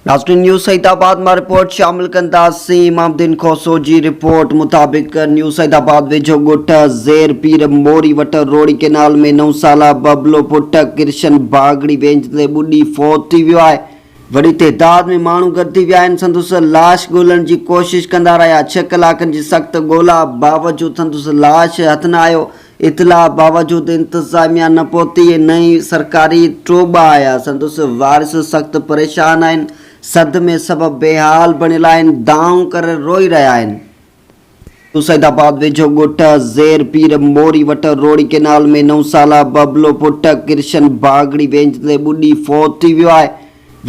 ناظرين نيوز سعيد آباد مان رپورٽ شامل ڪنداسين امام الدين کوسو جي رپورٽ مطابق نيوز سعيد آباد ويجهو ڳوٺ زير پير موري وٽ روهڙي ڪينال ۾ نو سالا ببلو پٽ ڪرشن باگڙي وينجهندي ٻڏي فوت ٿي ويو آهي وڏي تعداد ۾ ماڻهو گڏ ٿي ويا آهن سندس لاش ڳولڻ جي ڪوشش ڪندا رهيا ڇهه ڪلاڪن جي سخت ڳولا باوجود سندس لاش هٿ نه آيو اطلاع باوجود انتظاميا نه پهتي ۽ نه ئي سرڪاري ٽوٻا آيا سندس وارث سخت پريشان آهن صدمي سبب بيحال بڻيل آهن دانهون ڪري روئي رهيا آهن. سعيد آباد ويجهو ڳوٺ زير پير موري وٽ روهڙي ڪينال ۾ نو سالا ببلو پٽ ڪرشن باگڙي وينجهندي ٻڏي فوت ٿي ويو آهي.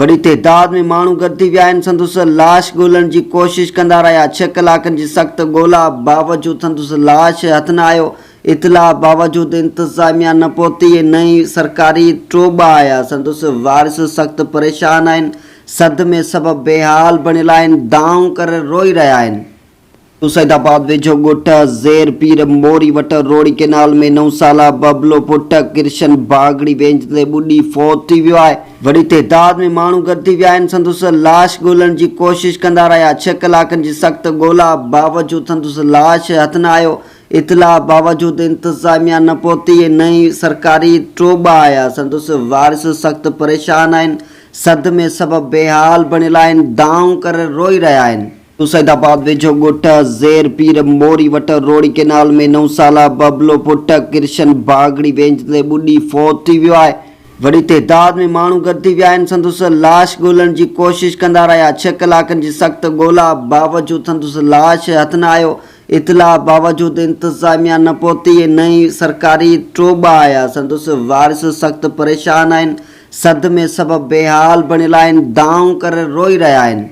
وڏي تعداد ۾ ماڻهو گڏ ٿي ويا آهن سندس لاش ڳولڻ جي ڪوشش ڪندا رهيا ڇهه ڪلاڪن جي سخت ڳولا باوجود سندس لاش هٿ نه آيو اطلاع باوجود انتظاميا نه پهتي ۽ نه ئي سرڪاري ٽوٻا آيا سندس وارث سخت پريشان آهن صدمي سبب بيحال بڻيل آهن دانهون ڪري روئي رهيا آهن. سعيد آباد ويجهو ڳوٺ زير پير موري وٽ روهڙي ڪينال ۾ نو سالا ببلو پٽ ڪرشن باگڙي وينجهندي ٻڏي فوت ٿي ويو آهي وڏي تعداد ۾ ماڻهو گڏ ٿي ويا آهن سندس لاش ڳولڻ جي ڪوشش ڪندا رهيا ڇهه ڪلاڪن جي سخت ڳولا باوجود سندس لاش هٿ نه آيو اطلاع باوجود انتظاميا نه پهتي ۽ نه ئي سرڪاري ٽوٻا آيا سندس وارث سخت پريشان آهن صدمي سبب بيحال بڻيل آهن دانهون ڪري روئي رهيا آهن. سعيد آباد ويجهو ڳوٺ زير پير موري وٽ روهڙي ڪينال ۾ نو سالا ببلو پٽ ڪرشن باگڙي وينجهندي ٻڏي فوت ٿي ويو آهي وڏي تعداد ۾ ماڻهو گڏ ٿي ويا آهن سندس لاش ڳولڻ جي ڪوشش ڪندا رهيا ڇهه ڪلاڪن جي سخت ڳولا باوجود سندس لاش هٿ نه آيو اطلاع باوجود انتظاميا نه پهتي ۽ نه ئي سرڪاري ٽوٻا آيا سندس وارث سخت پريشان آهن صدمي سبب بيحال بڻيل آهن دانهون ڪري روئي رهيا آهن.